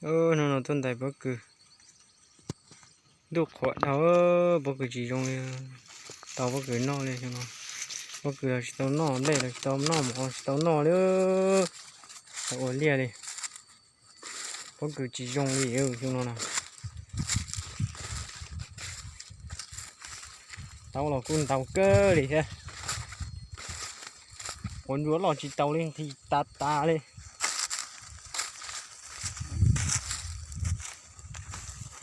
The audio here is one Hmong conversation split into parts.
Hnub no tuaj ntais pob kws, ntuj qhuav dhau, pob kws tsis zoo li, tau pob kws noj li xyoo no. Pob kws los tsis tau noj, nplej los tsis tau noj, mov los tsis tau noj li, tau ua liaj li. Pob kws tsis zoo li xyoo no na. Tau los kuj ntau kawg li thiab. Quav ntsuav los tsis tau li, nqhis tas tas li.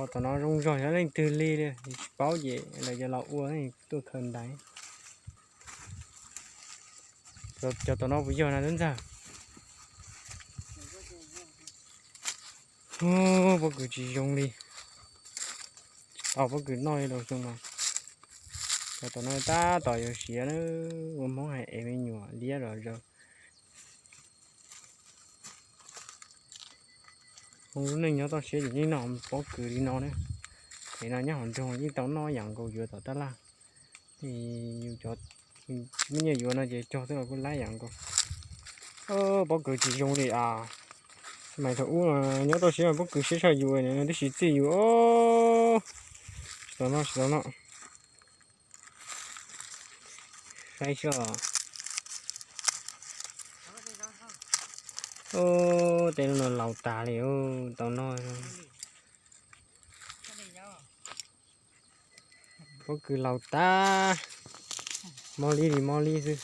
Qhov tom no zoo zog yog leej twg li li tsis paub ces lawv cov los ua tuaj khaws ntais. Cov tom no puas yog na tub ntxawg? Pob kws tsis zoo li, tsis tau pob kws noj li los xyoo no. Cov tom no tab tom yuav siav na, ua Hmoob hais es me nyuam liab los zaws. Hmoob lub neej nyob toj siab ces yeej noj pob kws li no ne. Ces no nyob hauv nroog yeej tau noj yam nkaus yuav tom tab laj. Yus cov tsis muaj nyiaj yuav no ces cog twb los kuj lab yam nkaus. Pob kws tsis zoo li as. Xab mais thaum ub nyob toj siab pob kws siab tshaj yus, tib si txij yus. Tsis tau noj, tsis tau noj. Saib seb. Ub, tej lub no laus tas li, tau noj. Pob kws laus tas, mob li li mob li xwb.